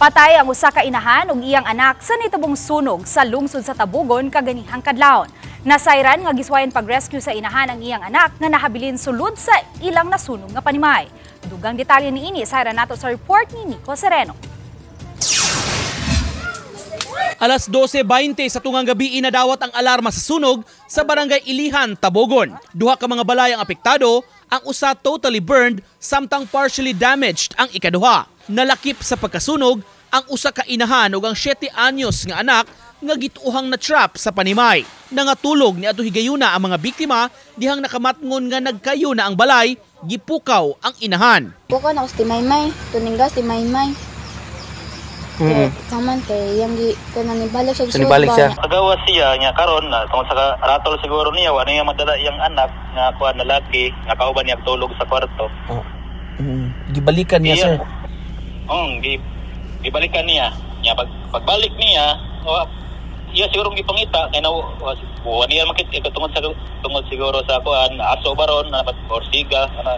Patay ang usa ka inahan ug iyang anak sa nitubong sunog sa lungsod sa Tabogon kaganihang kadlawon. Nasayran nga giswayan pag-rescue sa inahan ang iyang anak nga nahabilin sulod sa ilang nasunog nga panimay. Dugang detalye niini sayran nato sa report ni Nico Sereno. Alas 12:20 sa tungang gabi inadawat ang alarma sa sunog sa Barangay Ilihan, Tabogon. Duha ka mga balay ang apektado, ang usa totally burned samtang partially damaged ang ikaduha. Nalakip sa pagkasunog ang usa ka inahan ug ang 7 anyos nga anak nga gituohang na-trap sa panimay. Nangatulog ni adto higayuna ang mga biktima dihang nakamatngon nga nagkayo na ang balay, gipukaw ang inahan. Pukaw na ko sa timaymay, tuning gas timaymay. Kaman kay yang gi kanang nibalik siya. So, nibalik siya. Kagawa siya niya karon na tungod sa ratol siguro niya, wa niya madala iyang anak nga kuan lalaki nga kauban niya tulog sa kwarto. Oh. Gibalikan niya, sir. Gibalikan niya. Niya pagbalik niya, iya siguro gipangita kay na wa niya makita tungod siguro sa kuan aso baron na or siga ana.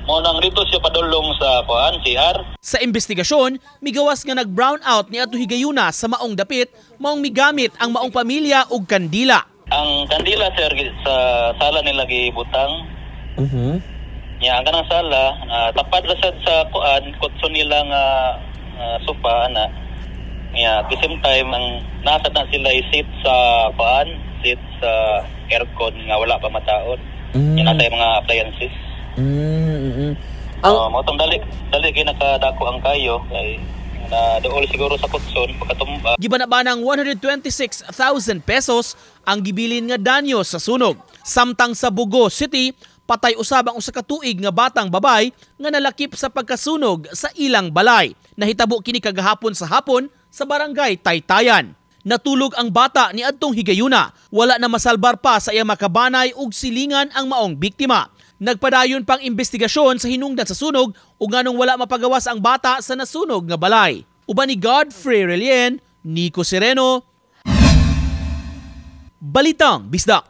Mo nang rito siya padulong sa kuan CR. Sa investigasyon, migawas nga nag-brown out ni adto higayuna sa maong dapit, maong migamit ang maong pamilya og kandila. Ang kandila, sir, sa sala nila gibutang. Nya ang kanang sala tapad ra sad sa kuan kutso nila nga sofa ana. Nya at the same time ang nasa na sila seat sa kuan, seat sa aircon nga wala pa mataon. Nya nasa yung mga appliances. Ang Ang mo tong dali dali kay nakadako ang kayo kay na dool siguro sa kutson pagkatumba. Gibana-banang 126,000 pesos ang gibilin nga danyo sa sunog. Samtang sa Bogo City, patay usab ang usa ka tuig nga batang babay nga nalakip sa pagkasunog sa ilang balay. Nahitabo kini kagahapon sa hapon sa Barangay Taytayan. Natulog ang bata ni adtong higayuna. Wala na masalbar pa sa iyang makabanay ug silingan ang maong biktima. Nagpadayon pang investigasyon sa hinungdan sa sunog ug nganong wala mapagawas ang bata sa nasunog nga balay. Uban ni Godfrey Relien, Nico Sereno, Balitang Bisdak.